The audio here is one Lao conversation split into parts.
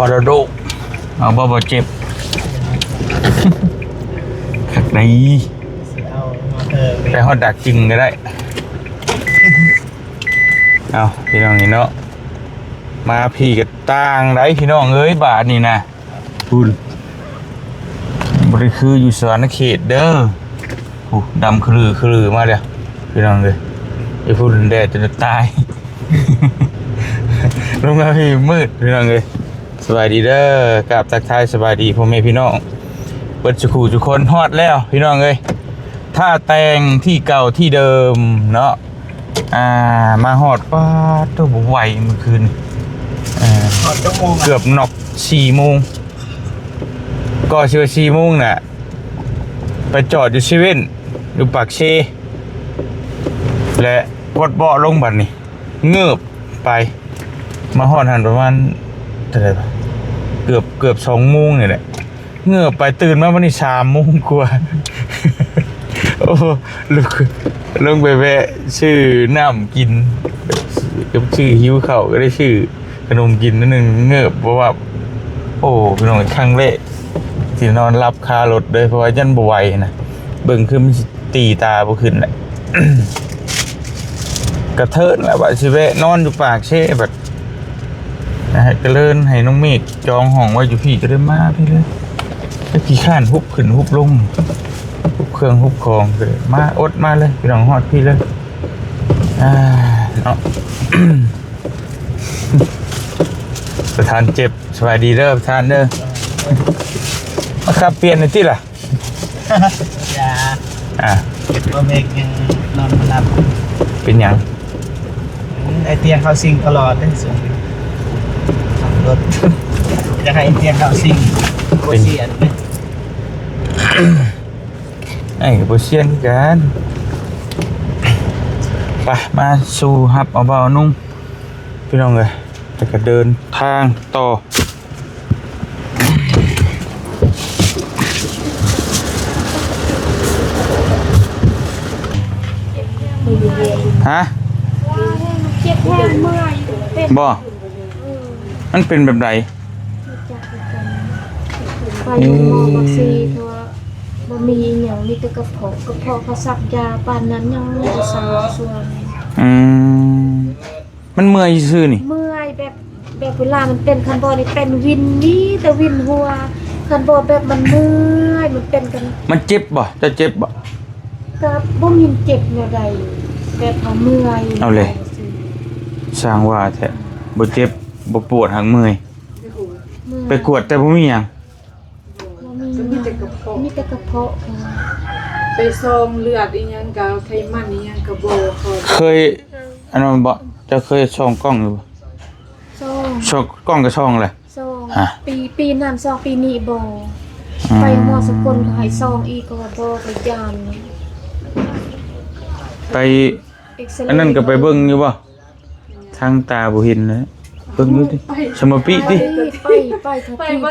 ມໍລະດົກ ເອົາບໍ່ ບໍ່ເຈັບ ຄັກໃດ ຊິເອົາມາເທີ ໄປຮອດດາກຈຶງກໍໄດ້. ເອົາ ພີ່ນ້ອງນີ້ເນາະ ມາພີ້ກໍຕ່າງໃດ໋ ພີ່ນ້ອງເອີຍ ບາດນີ້ນະ ພຸ້ນ ບໍ່ໄດ້ຄືຢູ່ສະຫວັນນະເຂດເດີ. ໂອ້ ດຳຄະລືຄະລືມາແລ້ວ ພີ່ນ້ອງເອີຍ. ໄອ້ພຸ້ນແດດຈົນຕາຍ ລົງມາພີ້ມືດ ພີ່ນ້ອງເອີຍ. ສະບາຍດີເດີ ກາບທັກທາຍສະບາຍດີພໍ່ແມ່ພີ່ນ້ອງເບິດສູ່ຄູ່ສູ່ຄົນ. ຮອດແລ້ວພີ່ນ້ອງເອີຍ ທ່າແຕ່ງທີ່ເກົ່າທີ່ເດີມເນາະ. ອ່າ ມາຮອດ ປາດໂທ້ ບໍ່ໄຫວມື້ຄືນ ເອີ ຮອດຈັກໂມງ ເກືອບນັອກ ສີ່ໂມງ ກໍຊິວ່າສີ່ໂມງນະ ໄປຈອດຢູ່ເຊເວັ່ນ ຢູ່ປາກເຊ ແລະ ກົດເບາະລົງ ບັດນີ້ເງີບໄປ ມາຮອດຫັ້ນປະມານເທົ່າໃດວະ ເກືອບ ເກືອບສອງໂມງນີ້ແຫຼະ. ເງີບໄປ ຕື່ນມາວັນນີ້ສາມໂມງກວ່າ ໂອ້ ລຸກ ລົງໄປແວະຊື້ນ້ຳກິນ ກັບຊື້ ຫິວເຂົ້າກໍໄດ້ຊື້ຂະໜົມກິນໜ້ອຍໜຶ່ງ ເງີບ ເພາະວ່າ ໂອ້ ພີ່ນ້ອງ ຄັ້ງແລກທີ່ນອນຫຼັບຄາລົດເລີຍ ເພາະວ່າຢ້ານບໍ່ໄຫວນະ ເບິ່ງຄືມັນຊິຕີຕາບໍ່ຂຶ້ນແຫຼະ. ກະເທີນລະວ່າຊິແວະນອນຢູ່ປາກເຊ ບັດໃຫ້ກະເລີນ ໃຫ້ນ້ອງເມກຈອງຫ້ອງໄວ້ຢູ່ພີ້ ກະເລີຍມາພີ້ເລີຍ. ກະຂີ້ຄ້ານຮຸບຂຶ້ນຮຸບລົງ ຮຸບເຄື່ອງຮຸບຂອງ ກະເລີຍມາ ອົດມາເລີຍ ພີ່ນ້ອງ ຮອດພີ້ເລີຍ. ອ່າ ເນາະ ປະທານເຈັບ ສະບາຍດີເດີ ປະທານເດີ. ມາຂັບປ່ຽນໜ່ອຍຕິລະ. ຢ່າ ອ່າ ບໍ່ແມ່ນ ຍັງນອນບໍ່ຫຼັບ. ເປັນຫຍັງ? ອືມ ໄອ້ຕຽງເຂົ້າຊິງຕະຫຼອດເດ້ ຊ່ວງນີ້ຂັບລົດ ຢາກໃຫ້ໄອ້ຕຽງເຂົ້າຊິງ ບໍ່ ເປັນ ຊຽນເດ້. ໄອ້ກໍບໍ່ຊຽນຄືກັນ. ໄປ ມາສູ່ຮັບເອົາບ່າວນຸ່ງ ພີ່ນ້ອງເອີຍ ແລ້ວກໍເດີນທາງຕໍ່. ຮະ? ເຈັບແຮງ ເມື່ອຍ ເປັນ ບໍ່? ເອີ ມັນເປັນແບບໃດ? ໄປໂຮງໝໍບັກຊີ ເພາະວ່າບໍ່ມີອີ່ຫຍັງ ມີແຕ່ກະເພາະ ກະເພາະເຂົາສັກຢາປານນັ້ນ ຍັງບໍ່ເຊົາຊ່ວງ. ອືມ ມັນເມື່ອຍຊື່ໆນີ້ ເມື່ອຍແບບ ແບບເວລາມັນເປັນ ຄັນບໍ່ນີ້ເປັນວິນ ມີແຕ່ວິນຫົວ ຄັນບໍ່ແບບມັນເມື່ອຍ ມັນເປັນກັນ. ມັນເຈັບບໍ່? ເຈົ້າເຈັບບໍ່? ກໍບໍ່ມີເຈັບແນວໃດ ແບບວ່າເມື່ອຍ. ເອົາເລີຍ ຊ່າງວ່າແທ້ ບໍ່ເຈັບບໍ່ປວດ ຫາກເມື່ອຍ. ເມື່ອຍ ໄປກວດແຕ່ບໍ່ມີຫຍັງ. ບໍ່ມີ ມີແຕ່ກະເພາະ ມີແຕ່ກະເພາະ. ໄປສ່ອງເລືອດອີ່ຫຍັງກະ ໄຂມັນອີ່ຫຍັງກະບໍ່ຄ່ອຍ. ເຄີຍອັນນັ້ນບໍ່? ເຈົ້າເຄີຍສ່ອງກ້ອງຢູ່ບໍ່? ສ່ອງ ສ່ອງກ້ອງກະສ່ອງແຫຼະ. ສ່ອງ ຮະ? ປີ ປີນັ້ນສ່ອງ ປີນີ້ບໍ່. ອືມ ໄປໝໍສະກົນເຂົາໃຫ້ສ່ອງອີກ ເຂົາວ່າບໍ່ ກໍຢ້ານ. ໄປ ເອັກຊະເຣ ອັນນັ້ນກໍໄປເບິ່ງຢູ່ບໍ່? ທາງຕາບໍ່ເຫັນນະ ເບິ່ງຢູ່ຕິ ໄປ ສະມາປິຕິ ໄປ ໄປ ໄປ ໄປ ໄປ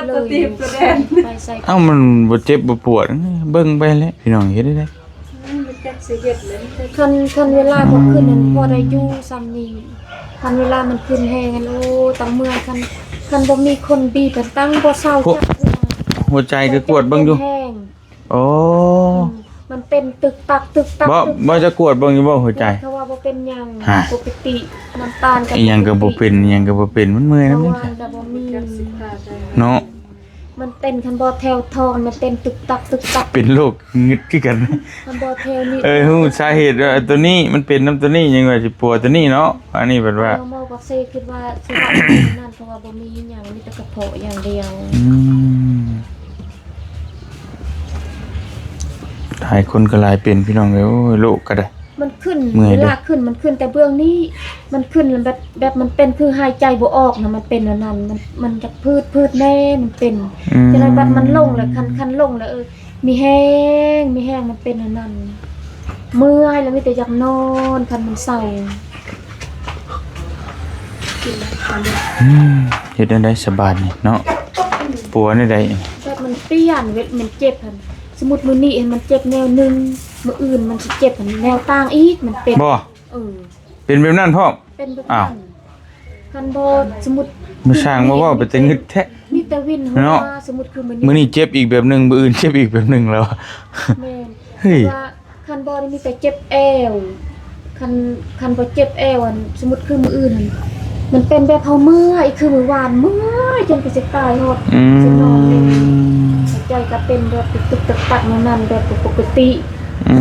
ໄປໃສ່. ເອົ້າ ມັນບໍ່ເຈັບບໍ່ປວດ ເບິ່ງໄປແຫຼະ ພີ່ນ້ອງ ເຮັດໄດ້. ອືມ ຈັກຊິເຮັດແຫຼະ. ຄັນ ຄັນເວລາບໍ່ຂຶ້ນນັ້ນ ພໍໄດ້ຢູ່ຊ່ຳນີ້ ຄັນເວລາມັນຂຶ້ນແຮງຫັ້ນ ໂອ້ ຕາເມື່ອຍ. ຄັນ ຄັນບໍ່ມີຄົນບີບ ຕາບໍ່ເຊົາ ຫົວ ຈັກເທື່ອ ຫົວໃຈກໍກວດເບິ່ງຢູ່. ໂອ້ ອືມ ມັນເປັນຕຶກຕັກ ຕຶກຕັກ ບໍ່ ຕຶກຕັກ ບໍ່ຈະກວດເບິ່ງຢູ່ບໍ່ຫົວໃຈ? ເຂົາວ່າບໍ່ເປັນຫຍັງ ຮະ ປົກກະຕິ ນ້ຳຕານກໍ ອີ່ຫຍັງກໍບໍ່ເປັນ ອີ່ຫຍັງກໍບໍ່ເປັນ ມັນເມື່ອຍນຳນີ້. ເບົາຫວານກໍບໍ່ມີ ເນາະ ມັນເປັນ ຄັນບໍ່ແຖວທ້ອງ ມັນເປັນຕຶກຕັກ ຕຶກຕັກ ເປັນໂລກງຶດຄືກັນ. ຄັນບໍ່ແຖວນີ້ ເອີ ຮູ້ສາເຫດວ່າໂຕນີ້ມັນເປັນນຳໂຕນີ້ ຍັງວ່າຊິປົວໂຕນີ້ເນາະ. ອັນນີ້ເພິ່ນວ່າ ໝໍບັກເຊຄິດວ່າຊິວ່າອັນນັ້ນ ເພາະວ່າບໍ່ມີຫຍັງ ມີແຕ່ກະເພາະຢ່າງດຽວ. ອືມ ຫຼາຍຄົນກໍຫຼາຍເປັນ ພີ່ນ້ອງເອີຍ. ໂອ້ຍ ໂລກກໍໄດ້ ມັນຂຶ້ນ ເມື່ອຍເດ້ ເວລາຂຶ້ນມັນຂຶ້ນແຕ່ເບື້ອງນີ້ ມັນຂຶ້ນແບບ ແບບມັນເປັນຄືຫາຍໃຈບໍ່ອອກນະ ມັນເປັນອັນນັ້ນ ມັນ ມັນຈະຜືດໆແດ່ ມັນເປັນ. ອືມ ຈັ່ງໃດບັດມັນລົງແລ້ວ ຄັນ ຄັນລົງແລ້ວ ເອີ ມີແຮງ ມີແຮງ ມັນເປັນອັນນັ້ນ ເມື່ອຍແລ້ວມີແຕ່ຢາກນອນ ຄັນມັນເຊົາ. ອືມ ເຮັດແນວໃດສະບາດນີ້ເນາະ ປົວແນວໃດ? ແບບມັນປ່ຽນເວ ມັນເຈັບຫັ້ນ ສົມມຸດມື້ນີ້ມັນເຈັບແນວໜຶ່ງ ມື້ອື່ນມັນຊິເຈັບແນວຕ່າງອີກ ມັນເປັນ ບໍ່? ເອີ ເປັນແບບນັ້ນພ້ອມ? ເປັນແບບນັ້ນ. ອ້າວ ຄັນບໍ່ ສົມມຸດ ມາຊ່າງມາເວົ້າ ເປັນຕາງຶດແທ້. ແຕ່ວິນຫົວ ເນາະ ສົມມຸດຄືມື້ນີ້ ມື້ນີ້ເຈັບອີກແບບໜຶ່ງ ມື້ອື່ນເຈັບອີກແບບໜຶ່ງແລ້ວ. ແມ່ນ ເຮີ້ຍ ແຕ່ວ່າຄັນບໍ່ນີ້ມີແຕ່ເຈັບແອວ ຄັນ ຄັນບໍ່ເຈັບແອວ ອັນ ສົມມຸດຄືມື້ອື່ນຫັ້ນ ມັນເປັນແບບເຮົາເມື່ອຍ ຄືມື້ວານ ເມື່ອຍຈົນກະຊິຕາຍໂລດ. ອືມ ຊິນອນເລີຍ ຫົວໃຈກໍເປັນແບບຕຶກໆຕັກໆນັ້ນ ແບບບໍ່ປົກກະຕິ. ອື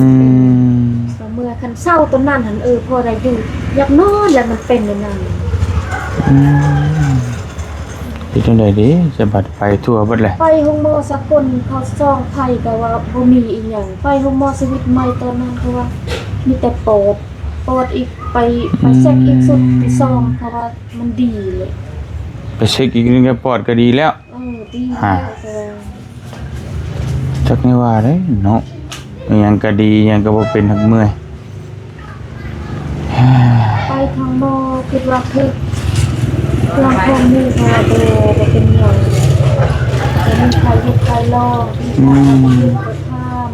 ມ ກໍເມື່ອຍ ຄັນເຊົາຕອນນັ້ນຫັ້ນ ເອີ ພໍໄດ້ຢູ່ ຢາກນອນ ແລ້ວມັນເປັນແນວນັ້ນ. ອືມ ເຮັດຈັ່ງໃດດີ ສະບັດໄປທົ່ວເບິດແຫຼະ. ໄປໂຮງໝໍສາກົນ ເຂົາສ່ອງໄຂ້ກໍວ່າບໍ່ມີອີ່ຫຍັງ, ໄປໂຮງໝໍຊີວິດໃໝ່ຕອນນັ້ນ ເຂົາວ່າມີແຕ່ປອດ ປອດອີກ ໄປ ໄປເຊັກອີກຊຸດທີສອງ ເຂົາວ່າມັນດີເລີຍ. ໄປເຊັກອີກໜຶ່ງ ປອດກໍດີແລ້ວ. ເອີ ດີແລ້ວ ແຕ່ວ່າ ຈັກແນວວ່າເດ້ເນາະ ອີ່ຫຍັງກໍດີ ອີ່ຫຍັງກໍບໍ່ເປັນ ຫາກເມື່ອຍ. ໄປທາງໝໍຄິດວ່າຖືກ ເຄື່ອງຂອງນີ້ ເພາະວ່າບໍ່ ບໍ່ເປັນຫຍັງ ບໍ່ມີໃຜເຮັດໃຜລອງ. ອື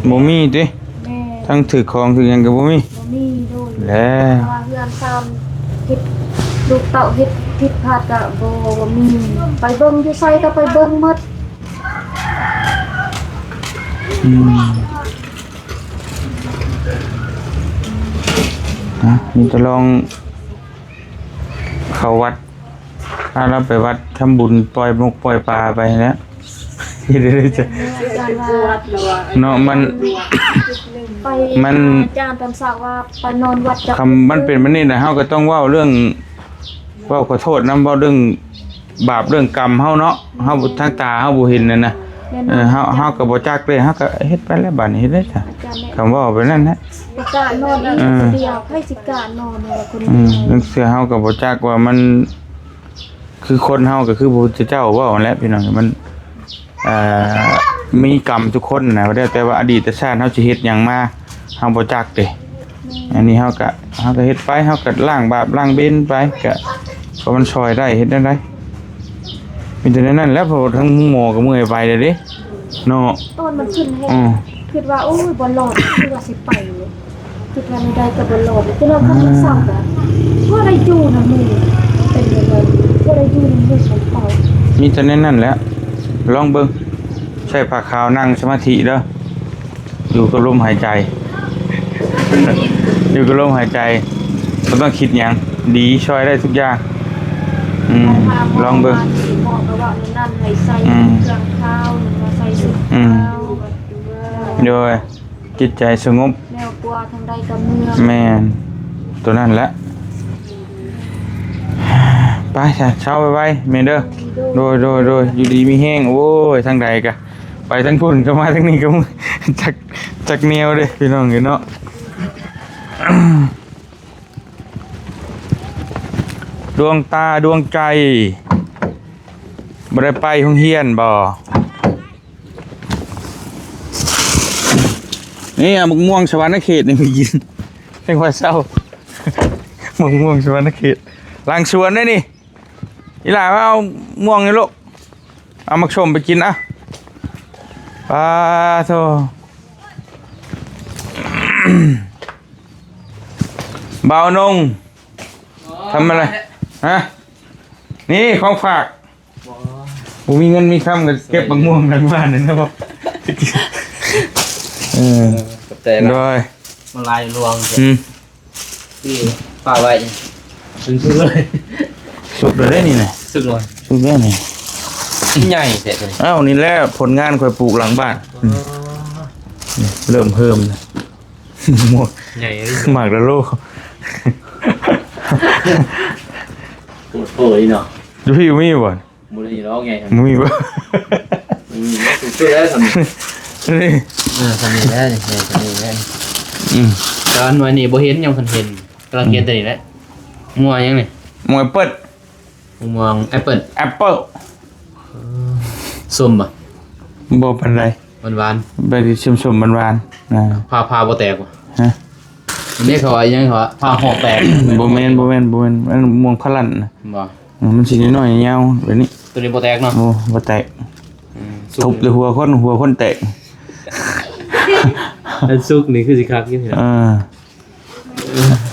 ມ ບໍ່ມີຕິ? ແມ່ນ ທັງຖືກຂອງຖືກຫຍັງກໍບໍ່ມີ ບໍ່ມີໂດຍ ແລ້ວ ເພາະວ່າເຮືອນຊານເຮັດ ລູກເຕົ້າເຮັດຜິດພາດກໍບໍ່ ບໍ່ມີ ໄປເບິ່ງຢູ່ໃສກໍໄປເບິ່ງໝົດ. ອືມ ນະ ມີແຕ່ລອງເຂົ້າວັດ ພາລາວໄປວັດທຳບຸນ ປ່ອຍນົກປ່ອຍປາໄປແລ້ວ ເຮັດໄດ້ເດີ ເນາະ ມັນ ໄປ ມັນ ອາຈານຕອນເຊົ້າວ່າໄປນອນວັດ ຄຳມັນເປັນແບບນີ້ນະ ເຮົາກໍຕ້ອງເວົ້າເລື່ອງ ເວົ້າຂໍໂທດນຳ ເວົ້າເລື່ອງບາບເລື່ອງກຳເຮົາເນາະ ເຮົາ ທາງຕາເຮົາບໍ່ເຫັນນັ້ນນະ. ເອີ ເຮົາ ເຮົາກໍບໍ່ຈັກເດ້ ເຮົາກໍເຮັດໄປແລ້ວ ບາດນີ້ເຮັດໄດ້ຊະ ຄຳເວົ້າແບບນັ້ນແຫຼະ ບໍ່ກ້ານອນອີກ ເອີ ຄົນດຽວ ໃຜຊິກ້ານອນວ່າຄົນດຽວ. ອືມ ລາງເທື່ອເຮົາກໍບໍ່ຈັກວ່າມັນ ຄືຄົນເຮົາກໍຄືພະພຸດທະເຈົ້າເວົ້າຫັ້ນແຫຼະ ພີ່ນ້ອງ ມັນ ເອີ ມີກຳທຸກຄົນນະ ແລ້ວແຕ່ວ່າອະດີດຊາດເຮົາຊິເຮັດຫຍັງມາ ເຮົາບໍ່ຈັກເດ້. ອັນນີ້ເຮົາກະ ເຮົາກະເຮັດໄປ ເຮົາກະລ້າງບາບລ້າງເບນໄປ ກະ ກໍມັນຊ່ອຍໄດ້ ເຮັດແນວໃດ ມີແຕ່ແນວນັ້ນແຫຼະ ເພາະວ່າທາງໝໍກໍເມື່ອຍໄປແລ້ວເດ້ເນາະ. ຕອນມັນຂຶ້ນແຮງ ອືມ ຄິດວ່າ ໂອ້ຍ ບໍ່ລອດ ຄືວ່າຊິໄປເລີຍ ຄິດວ່າແນວໃດກໍບໍ່ລອດ ຈົນວ່າຄັນມັນເຊົາກໍບໍ່ໄດ້ຢູ່ນຳໝູ່ ເປັນແບບນັ້ນ ບໍ່ໄດ້ຢູ່ນຳໝູ່ນຳເຂົາ ມີແຕ່ແນວນັ້ນແຫຼະ. ລອງເບິ່ງ ໃຊ້ຜ້າຂາວນັ່ງສະມາທິເດີ ຢູ່ກັບລົມຫາຍໃຈ ຢູ່ກັບລົມຫາຍໃຈ ບໍ່ຕ້ອງຄິດຫຍັງ ດີ ຊ່ອຍໄດ້ທຸກຢ່າງ. ອືມ ລອງເບິ່ງ ໝໍກໍເວົ້າແນວນັ້ນ ໃຫ້ໃສ່ ອືມ ເຄື່ອງຂາວ ໃສ່ຊຸດ ອືມ ຂາວ ໂດຍ ຈິດໃຈສະຫງົບ ແນວກວ່າທາງໃດກໍເມືອ. ແມ່ນ ໂຕນັ້ນແຫຼະ ໄປຊະ ເຊົາໄວໆ ແມ່ເດີ. ໂດຍ ໂດຍ ໂດຍ ຢູ່ດີມີແຮງ. ໂອ້ຍ ທາງໃດກະໄປ ທາງພຸ້ນກໍມາ ທາງນີ້ກໍ ຈັກ ຈັກແນວເດ້ ພີ່ນ້ອງເອີຍເນາະ. ດວງຕາດວງໃຈ ບໍ່ໄດ້ໄປໂຮງຮຽນບໍ່? ນີ້ ເອົາໝາກມ່ວງສະຫວັນນະເຂດນີ້ໄປກິນ ເພງວ່າເຊົາ. ໝາກມ່ວງສະຫວັນນະເຂດ ຫຼັງສວນເດ້ນີ້. ອີຫຼ້າມາເອົາມ່ວງນີ້ລູກ ເອົາໝາກສົ້ມໄປກິນ. ອະ ປາໂທ ບ່າວນົງ ທຳອະໄລ? ຮະ ນີ້ຂອງຝາກ. ບໍ່ ບໍ່ມີເງິນມີຄຳກໍເກັບໝາກມ່ວງຫຼັງບ້ານນີ້ນະ. ເອີ ຂອບໃຈຫຼາຍ ໂດຍ ມາລາຍລວງ. ອືມ ທີ່ຝາກໄວ້ ເປັນສຸກເລີຍ ສຸກແລ້ວເດ້ນີ້ນະ ສຸກແລ້ວ ສຸກແລ້ວນີ້ ໃຫຍ່ແທ້. ອ້າວ ນີ້ແຫຼະຜົນງານຂ້ອຍປູກຫຼັງບ້ານ. ອໍ ນີ້ເລີ່ມເພີ່ມ ໝາກ ໃຫຍ່ເລີຍ ໝາກລະໂລ ໂອ້ຍເນາະ. ຢູ່ພີ້ມີບໍ່? ບໍ່ໄດ້ດອກໃຫຍ່ ບໍ່ມີບໍ່? ອືມ ສຸດແລ້ວສ່ຳນີ້ ນີ້ ເອີ ສ່ຳນີ້ແຫຼະ ນີ້ ນີ້ສ່ຳນີ້ແຫຼະ. ອືມ ຕອນໜ່ວຍນີ້ບໍ່ເຫັນ ຍັງບໍ່ທັນເຫັນ ກຳລັງເກັບ ອືມ ແຕ່ນີ້ແຫຼະ. ໝວກຫຍັງນີ້? ໝວກແອັບເປິ້ນ ໝວກແອັບເປິ້ນ ແອັບເປິ້ນ. ເອີ ສົ້ມບໍ່? ບໍ່ປານໃດ ຫວານໆ ແບບທີ່ສົ້ມໆ ຫວານໆ. ອ່າ ຜ່າ ຜ່າບໍ່ແຕກບໍ່? ຮະ ອັນນີ້ເຂົາວ່າຫຍັງ ເຂົາວ່າຜ່າຫອກແຕກ. ບໍ່ແມ່ນ ບໍ່ແມ່ນ ບໍ່ແມ່ນ ອັນມ່ວງພະລັນນະ ບໍ່? ອືມ ມັນຊິນ້ອຍໆ ຍາວໆ ແບບນີ້ ໂຕນີ້ບໍ່ແຕກເນາະ? ໂອ້ ບໍ່ແຕກ. ອືມ ທຸບແຕ່ຫົວຄົນ ຫົວຄົນແຕກ. ອັນສຸກນີ້ຄືຊິຄັກຢູ່. ເອີ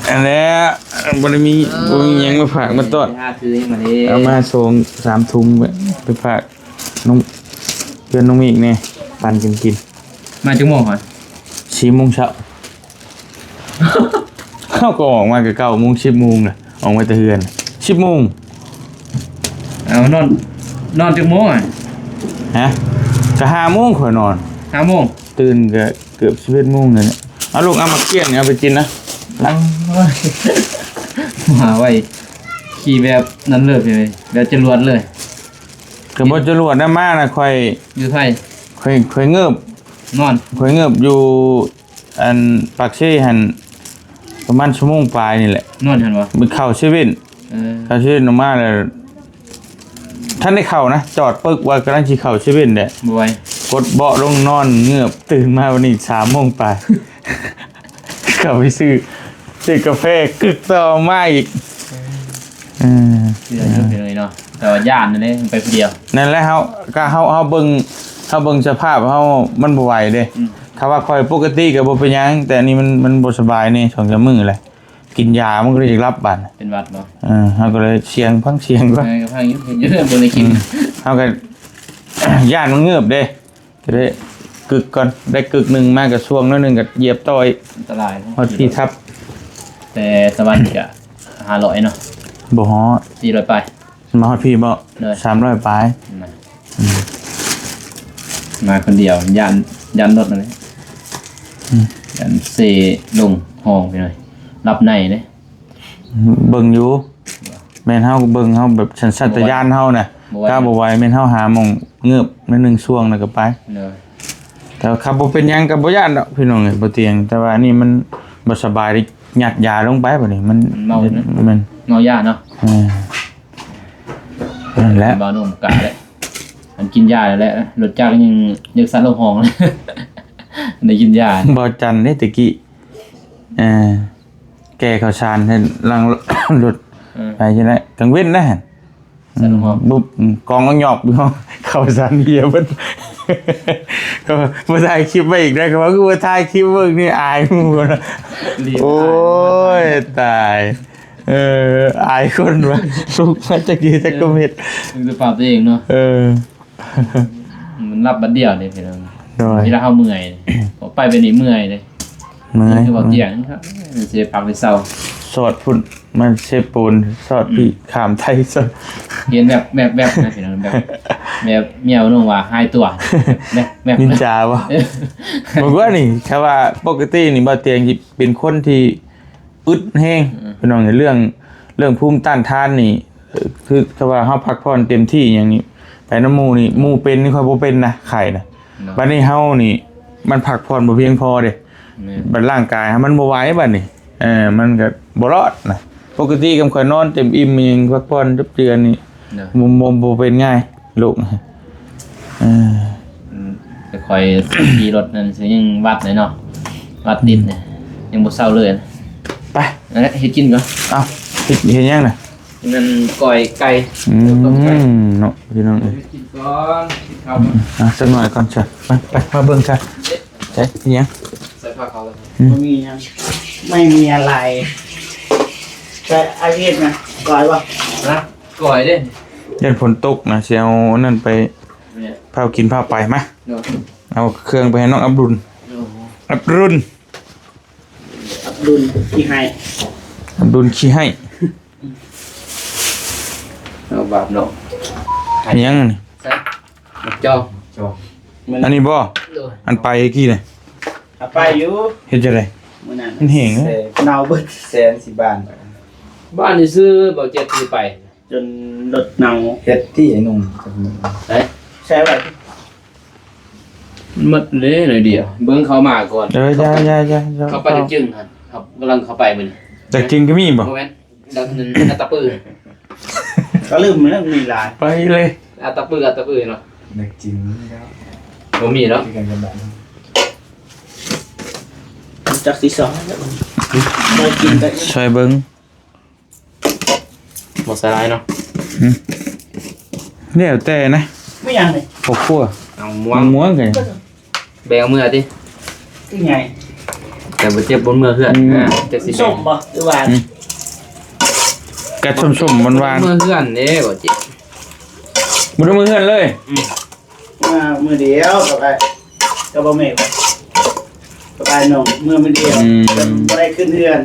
ອັນແຫຼະ ບໍ່ໄດ້ມີ ບໍ່ມີຫຍັງມາຝາກມາຕ້ອນ ເອົາມາສອງສາມຖົງໄປຝາກ. ນ້ອງ ເພື່ອນນ້ອງມີກແດ່ ປັ່ນກັນກິນ. ມາຈັກໂມງຫະ? ສີ່ໂມງເຊົ້າ. ເຮົາກໍອອກມາກໍເກົ້າໂມງ ສິບໂມງລະ ອອກມາແຕ່ເຮືອນ ສິບໂມງ. ເອົາ ນອນ ນອນຈັກໂມງອະ? ຮະ? ກໍຫ້າໂມງຂ້ອຍນອນ ຫ້າໂມງ ຕື່ນກໍເກືອບສິບເອັດໂມງນັ້ນແຫຼະ. ເອົາລູກ ເອົາໝາກກ້ຽງນີ້ເອົາໄປກິນນະ. ໂອ້ຍ ມາໄວ ຂີ່ແບບນັ້ນເລີຍ ແບບຈະຫຼວດເລີຍ. ກໍບໍ່ຈະຫຼວດນະ ມານະ ຂ້ອຍ ຢູ່ໃສ? ຂ້ອຍ ຂ້ອຍເງີບ ນອນ ຂ້ອຍເງີບຢູ່ ອັນ ປາກເຊຫັ້ນ ປະມານຊົ່ວໂມງປາຍນີ້ແຫຼະ. ນອນຫັ້ນບໍ່? ໄປເຂົ້າເຊເວັ່ນ ເອີ ເຂົ້າເຊເວັ່ນອອກມາແລ້ວ ທັນໄດ້ເຂົ້ານະ ຈອດປຶກວ່າກຳລັງຊິເຂົ້າເຊເວັ່ນແຫຼະ ບໍ່ໄຫວ ກົດເບາະລົງນອນເງືອບ ຕື່ນມາວັນນີ້ສາມໂມງປາຍ ເຂົ້າໄປຊື້ ຊື້ກາແຟ ກຶກຕໍ່ມາອີກ. ເອີ ເຊື່ອຢູ່ພີ່ນ້ອງເນາະ ແຕ່ວ່າຢ້ານນັ້ນເດ້ ໄປຜູ້ດຽວ. ນັ້ນແຫຼະ ເຮົາ ກໍເຮົາ ເຮົາເບິ່ງ ເຮົາເບິ່ງສະພາບເຮົາ ມັນບໍ່ໄຫວເດ້. ອືມ ຖ້າວ່າຂ້ອຍປົກກະຕິກໍບໍ່ເປັນຫຍັງ ແຕ່ອັນນີ້ມັນ ມັນບໍ່ສະບາຍແດ່ ສອງສາມມື້ແຫຼະ ກິນຢາມັນກໍຢາກຫຼັບບາດ ເປັນຫວັດບໍ່? ເອີ ເຮົາກໍເລີຍສຽງ ຟັງສຽງກ່ອນ ເອີ ກໍຟັງຢູ່ ເຫັນຢູ່ເດີ ບໍ່ໄດ້ກິນ. ອືມ ເຮົາກໍຢ້ານມັນເງືອບເດ້ ກໍໄດ້ກຶກກ່ອນ ໄດ້ກຶກໜຶ່ງມາກໍຊ່ວງໜ້ອຍໜຶ່ງກໍຢຽບຕໍ່ອີກ ອັນຕະລາຍເນາະ ຮອດພີ້ທັບ. ແຕ່ສະຫວັນນີ້ກໍຫ້າຮ້ອຍເນາະ ບໍ່ຮອດ ສີ່ຮ້ອຍປາຍ. ມາຮອດພີ້ບໍ່? ໂດຍ ສາມຮ້ອຍປາຍນະ. ອືມ ມາຄົນດຽວ ຢ້ານ ຢ້ານລົດນັ້ນແຫຼະ. ອືມ ຢ້ານເຊລົງຫ້ອງໄປໜ້ອຍ ຫຼັບໃນເດ້. ເບິ່ງຢູ່ ແມ່ນເຮົາເບິ່ງ ເຮົາແບບສັນຊາດຕະຍານເຮົານະ ບໍ່ໄຫວ ຖ້າບໍ່ໄຫວແມ່ນເຮົາຫາໝ່ອງເງືອບໜ້ອຍໜຶ່ງຊ່ວງແລ້ວກໍໄປ. ໂດຍ ແຕ່ວ່າຄັນບໍ່ເປັນຫຍັງກໍບໍ່ຢ້ານດອກພີ່ນ້ອງເອີຍ ບໍ່ຕຽງ. ແຕ່ວ່າອັນນີ້ມັນບໍ່ສະບາຍ ຍັດຢາລົງໄປບັດນີ້ ມັນ ມັນເມົານະ ແມ່ນ ເມົາຢາເນາະ. ເອີ ນັ້ນແຫຼະ ເບົານົມກະແຫຼະ ອັນກິນຢາແຫຼະ ລົດຈັກຍັງ ຍັງສັ່ນລົງຫ້ອງ ໄດ້ກິນຢາ. ເບົາຈັນເດ້ແຕ່ກີ້ ເອີ ແກ່ເຂົ້າສານໃຫ້ຫຼັງລົດ ເອີ ໄປຈັ່ງໃດ ກາງເວັນນະຫັ້ນ ໃສ່ລຳໂພງ ບຸບ ອືມ ກອງກໍຫຍອບຢູ່ ເຂົ້າສັນເຫຍເບິດ. ກໍບໍ່ຖ່າຍຄລິບໄວ້ອີກໄດ໋ ເຂົາວ່າຄືບໍ່ຖ່າຍຄລິບເບິ່ງນີ້ ອາຍໝູ່ນະ. ໂອ້ຍ ຕາຍ ເອີ ອາຍຄົນວ່າ ລຸກມາຈັກດີຈັກກະເມັດ ເບິ່ງສະພາບຕົວເອງເນາະ. ເອີ ມັນຫຼັບບັດດຽວເດ້ພີ່ນ້ອງ. ໂດຍ ເວລາເຮົາເມື່ອຍ ອອກໄປແບບນີ້ເມື່ອຍເດ້. ເມື່ອຍ ຄືວ່າຕຽງ ມັນຊິໄດ້ພັກໄດ້ເຊົາ. ສອດພຸ້ນ ມາເຊໂປນ ສອດພີ້ ອືມ ຂ້າມໄທ ສອດ ເຫັນແວບໆໆ ນະພີ່ນ້ອງ ແບບ ແບບເມຍນ້ອງວ່າຫາຍຕົວ ແບບໆ ນິນຈາບໍ່? ເອີ ບໍ່ວ່ານີ້ ຖ້າວ່າປົກກະຕິນີ້ ບ່າວຕຽງຊິເປັນຄົນທີ່ອຶດແຮງ ອືມ ພີ່ນ້ອງ ໃນເລື່ອງ ເລື່ອງພູມຕ້ານທານນີ້ ເອີ ຄືຖ້າວ່າເຮົາພັກຜ່ອນເຕັມທີ່ຫຍັງນີ້ ໄປນຳໝູ່ນີ້ ໝູ່ເປັນນີ້ຂ້ອຍບໍ່ເປັນນະ ໄຂ້ນະ. ເນາະ ບັດນີ້ເຮົານີ້ ມັນພັກຜ່ອນບໍ່ພຽງພໍເດ້. ແມ່ນ ບັດຮ່າງກາຍເຮົາມັນບໍ່ໄຫວບັດນີ້ ເອີ ມັນກໍບໍ່ລອດນະ. ປົກກະຕິກໍຂ້ອຍນອນເຕັມອີ່ມ ຍັງພັກຜ່ອນຈັບເຈື່ອນນີ້ ເນາະ ບໍ່ ບໍ່ ບໍ່ເປັນງ່າຍ ໂລກ ເອີ ອືມ ແຕ່ຂ້ອຍຂີ່ລົດນັ້ນຊິຍັງຫວັດເລີຍເນາະ ຫວັດຕິດນີ້ ອືມ ຍັງບໍ່ເຊົາເລີຍ. ໄປ ນັ້ນແຫຼະ ເຮັດກິນກ່ອນ. ເອົ້າ ເຮັດ ເຮັດຫຍັງນະ? ນັ້ນກ້ອຍໄກ່ ອືມ ຕົ້ມໄກ່ເນາະ ພີ່ນ້ອງເອີຍ. ເຮັດກິນກ່ອນ ກິນເຂົ້າກ່ອນ ອືມ ອ່ະ ສັກໜ້ອຍກ່ອນຊະ. ໄປ ໄປ ມາເບິ່ງຊະ ໃສ່ອີ່ຫຍັງ ໃສ່ຜ້າຂາວເລີຍ. ອືມ ບໍ່ມີຫຍັງ ໄມ່ມີອະໄລ ແຕ່ອາທິດນະ ກ້ອຍບໍ່? ນະ ກ້ອຍເດ້ ຢ້ານຝົນຕົກນະ ຊິເອົາອັນນັ້ນໄປ ແມ່ນ ພ້າວກິນພ້າວໄປ. ມາ ເນາະ ເອົາເຄື່ອງໄປໃຫ້ນ້ອງອັບດຸນ. ໂອ້ ອັບດຸນ ອັບດຸນຂີ້ໄຫ້ ອັບດຸນຂີ້ໄຫ້. ເອົາບາບເນາະ ອີ່ຫຍັງນີ້? ໃສ່ໝາກຈອງ ຈອງ ອັນນີ້ບໍ່? ໂດຍ ອັນໄປກີ້ນະ ເອົາໄປຢູ່. ເຮັດຈັ່ງໃດ? ມື້ນັ້ນມັນແຫ້ງ ເນົ່າເບິດ. ແສນຊິບານ ບ້ານນີ້ຊື້ ເບົາເຈັດຊິໄປ ຈົນລົດເນົ່າ. ເຮັດຕິໄອ້ໜຸ່ມ ໃສ່ ໃສ່ໄວ້ ໝົດເລີຍໜ້ອຍດຽວ. ເບິ່ງເຂົາມາກ່ອນ. ເອີ ຢ່າ ຢ່າ ຢ່າ ເຂົາໄປຈັກຈຶ່ງຫັ້ນ ເຂົາກຳລັງເຂົ້າໄປມື້ນີ້. ຈັກຈຶ່ງກໍມີບໍ່? ບໍ່ແມ່ນ ດັກໜຶ່ງ ອັດຕະປື ກໍລືມແລ້ວ ມີຫຼາຍ ໄປເລີຍ. ອັດຕະປື ອັດຕະປືເນາະ ນັກຈິງນີ້ແລ້ວ ບໍ່ມີເນາະ ຄືກັນກັບບ້ານ ຈັກຊິຊອຍ ໄດ້ກິນໄດ້ ຊ່ອຍເບິ່ງ. ບໍ່ໃສ່ຫຼາຍເນາະ. ອືມ ແລ້ວແຕ່ນະ ມີຫຍັງນີ້? ເຂົ້າຄົວ ເອົາມ່ວງ ມ່ວງໄງ ແບ່ງເອົາເມືອຕິ ຄືຫຍັງ? ແຕ່ບໍ່ເຈັບບໍ່ເມືອເຮືອນ ອືມ ນະ ຈັກຊິ ສົ້ມບໍ່ ຫຼືຫວານ? ອືມ ກະສົ້ມໆ ຫວານໆ ເມືອເຮືອນເດ້ບໍ່ເຈັບ ບໍ່ໄດ້ເມືອເຮືອນເລີຍ. ອືມ ມາມື້ດຽວກັບອ້າຍ ກັບບໍ່ແມ່ນ ກັບອ້າຍນ້ອງ ເມືອມື້ດຽວ ອືມ ແລ້ວບໍ່ໄດ້ຂຶ້ນເຮືອນ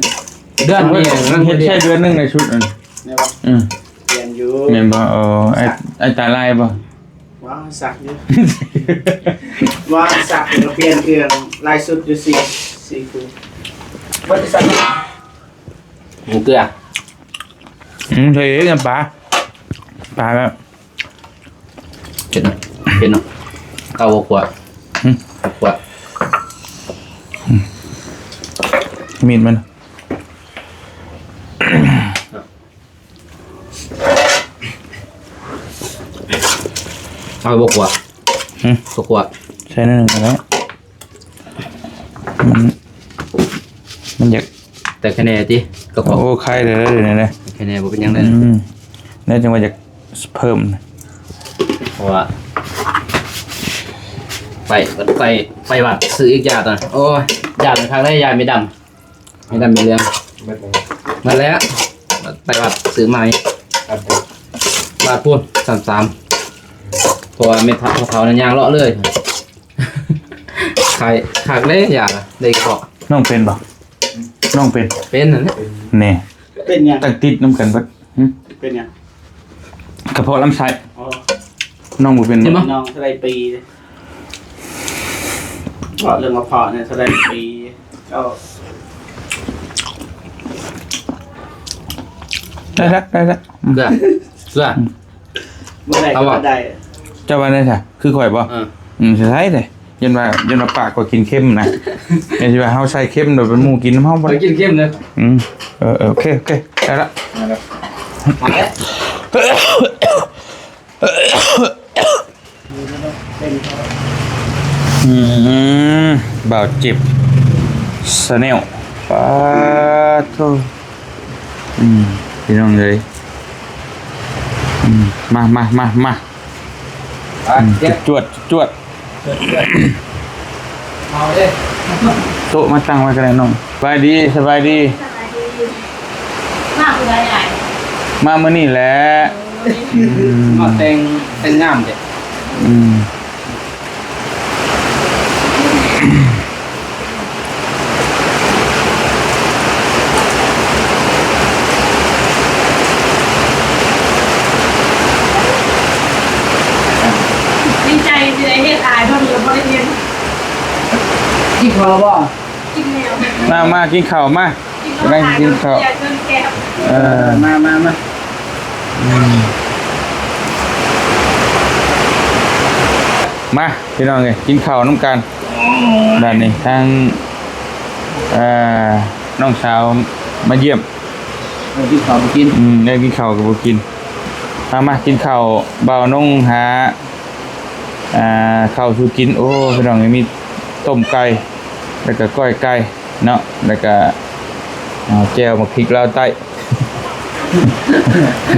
ເດືອນນີ້ ເຮັດແຄ່ເດືອນໜຶ່ງໃນຊຸດນັ້ນ ແມ່ນບໍ່? ອືມ ປ່ຽນຢູ່ ແມ່ນບໍ່? ເອີ ອ້າຍ ສັກ ອ້າຍຕາລາຍບໍ່? ວ່າສັກຢູ່ ວ່າສັກ ແລ້ວກໍປ່ຽນເຄື່ອງຫຼາຍຊຸດຢູ່ ສີ່ ສີ່ຄູ່ ບໍ່ໄດ້ສັກ ໝູເກືອ ອືມ ໃສ່ອີກ ນ້ຳປາ ປາແລ້ວ ເຜັດເນາະ ເຜັດເນາະ ເອົາບໍ່ຂວດ ຫຶ ບໍ່ຂວດ ມີດມັນ ເອົາບໍ່ຂວດ ຫຶ ບໍ່ຂວດ ໃສ່ໜ້ອຍໜຶ່ງກໍໄດ້ ມັນ ມັນຢາກ ແຕ່ຄະແນນຕິ ກໍພໍ ໂອ້ ໄຄແລ້ວເດ້ ດຽວນີ້ນະ ຄະແນນບໍ່ເປັນຫຍັງເດ້ ອືມ ແລ້ວຈັ່ງວ່າຢາກເພີ່ມ ເພາະວ່າ ໄປ ໄປ ໄປວັດຊື້ອີກຢາຕົວ ໂອ້ຍ ຢາມັນຄັກເດ້ ຢາເມັດດຳ ເມັດດຳເມັດເຫຼືອງ ໝົດແລ້ວ ໄປວັດຊື້ໃໝ່ ບາດພຸ້ນ ສາມສາມ ເພາະວ່າແມ່ເຖົ້າ ເຖົ້ານັ້ນຍ່າງເລາະເລີຍ ໄຄຄັກເດ້ ຢາໄດ້ເຄາະ ນ້ອງເປັນບໍ່? ນ້ອງເປັນ ເປັນນັ້ນແຫຼະ ແນ່ ເປັນຫຍັງ? ຕັ້ງຕິດນຳກັນເບິດ ຫຶ ເປັນຫຍັງ? ກະເພາະລຳໄສ້ ອໍ ນ້ອງບໍ່ເປັນ ເຫັນບໍ່? ນ້ອງເທົ່າໃດປີ? ເວົ້າເລື່ອງກະເພາະນີ້ເທົ່າໃດປີ? ເຈົ້າ ໄດ້ລະ ໄດ້ລະ ເກືອ ເກືອ ອືມ ບໍ່ໄດ້ ເອົາບໍ່? ກໍບໍ່ໄດ້ ເຈົ້າວ່າໄດ້ຊະ? ຄືຂ້ອຍບໍ່? ເອີ ອືມ ໃສ່ເດ້ ຢ້ານວ່າ ຢ້ານວ່າປາກຂ້ອຍກິນເຄັມນະ ຢ້ານຊິວ່າເຮົາໃສ່ເຄັມ ແລ້ວເປັນໝູ່ກິນນຳເຮົາບໍ່ໄດ້ ຂ້ອຍກິນເຄັມເດີ ອືມ ເອີ ເອີ ໂອເຄ ໂອເຄ ໄດ້ລະ ມາແລ້ວ ມາແລ້ວ ອືມ ບ່າວເຈັບ Channel ປາໂທ ອືມ ພີ່ນ້ອງເອີຍ ອືມ ມາ ມາ ມາ ມາ ອືມ ໄປ ເຈັບ ຈວດ ຈວດ ເອົາເດ້ ໂຕະມາຕັ້ງໄວ້ກໍໄດ້ນ້ອງ ສະບາຍດີ ສະບາຍດີ ສະບາຍດີ ມາມື້ໃດອ້າຍ? ມາມື້ນີ້ແຫຼະ ໂອ້ຍ ອືມ ມາແຕ່ງ ແຕ່ງງາມເດ້ ອືມ ດີໃຈທີ່ໄດ້ເຮັດ ອາຍເພິ່ນກໍບໍ່ໄດ້ເຮັດ ກິນເຂົ້າແລ້ວບໍ່? ກິນແລ້ວ ມາ ມາກິນເຂົ້າມາ ກຳລັງກິນເຂົ້າ ເອີ ມາ ມາ ມາ ອືມ ມາ ພີ່ນ້ອງເອີຍ ກິນເຂົ້ານຳກັນ ບາດນີ້ທາງ ເອີ ນ້ອງສາວມາຢ້ຽມ ເອີ ກິນເຂົ້າບໍ່ກິນ ອືມ ໄດ້ກິນເຂົ້າກໍບໍ່ກິນ ມາ ມາກິນເຂົ້າ ບ່າວນົງຫາ ອ່າ ເຂົ້າສູ່ກິນ ໂອ້ ພີ່ນ້ອງເອີຍ ມີຕົ້ມໄກ່ ແລ້ວກໍກ້ອຍໄກ່ເນາະ ແລ້ວກໍ ອ່າ ແຈ່ວໝາກພິກລາວໃຕ້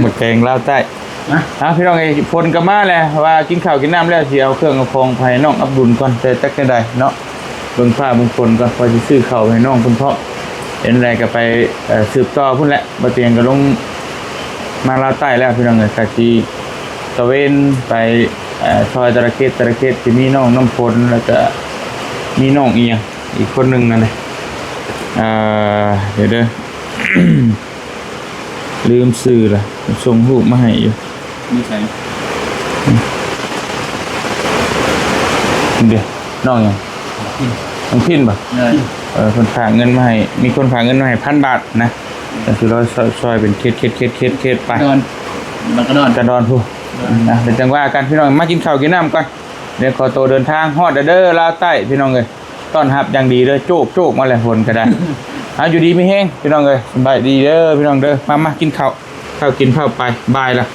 ໝາກແຕງລາວໃຕ້ ນະ ອ່າ ພີ່ນ້ອງເອີຍ ຝົນກໍມາແລ້ວ ວ່າກິນເຂົ້າກິນນ້ຳແລ້ວ ຊິເອົາເຄື່ອງເອົາຂອງໄປໃຫ້ນ້ອງອັບດຸນກ່ອນ ແຕ່ຈັກແນວໃດເນາະ ເບິ່ງຟ້າເບິ່ງຝົນກ່ອນ ວ່າຊິຊື້ເຂົ້າໃຫ້ນ້ອງເພິ່ນພ້ອມ ເຮັດແນວໃດກໍໄປ ເອີ ສືບຕໍ່ພຸ້ນແຫຼະ ບໍ່ຕຽງກໍລົງມາລາວໃຕ້ແລ້ວ ພີ່ນ້ອງເອີຍ ກໍຊິຕະເວນໄປ ເອີ ຊອຍແຕ່ລະເຂດ ແຕ່ລະເຂດ ຊິມີນ້ອງນ້ຳຝົນ ແລ້ວກໍມີນ້ອງອີ່ຫຍັງ ອີກຄົນໜຶ່ງນັ້ນແຫຼະ ເອີ ດຽວເດີ ລືມຊື່ລະ ສົ່ງຮູບມາໃຫ້ຢູ່ ຢູ່ໃສ? ເດ ນ້ອງຫຍັງ? ນ້ອງພິນ ນ້ອງພິນບໍ່? ເອີ ເອີ ເພິ່ນຝາກເງິນມາໃຫ້ ມີຄົນຝາກເງິນມາໃຫ້ພັນບາດນະ ກໍຄືລອຍ ຊອຍ ຊອຍເປັນເຂດ ເຂດ ເຂດ ເຂດ ເຂດໄປ ດອນ ມັນກະດອນ ກະດອນພຸ້ນ ດອນ ນະ ເປັນຈັ່ງວ່າກັນ ພີ່ນ້ອງ ມາກິນເຂົ້າກິນນ້ຳກ່ອນ ດຽວຂໍໂຕເດີນທາງ ຮອດແລ້ວເດີ ລາວໃຕ້ ພີ່ນ້ອງເອີຍ ຕ້ອນຮັບຢ່າງດີເດີ ໂຈກໆ ມາແລ້ວ ຝົນກໍໄດ້ ເອົາ ຢູ່ດີມີແຮງ ພີ່ນ້ອງເອີຍ ສະບາຍດີເດີ ພີ່ນ້ອງເດີ ມາ ມາກິນເຂົ້າ ເຂົ້າກິນເຂົ້າໄປ ບ່າຍລະ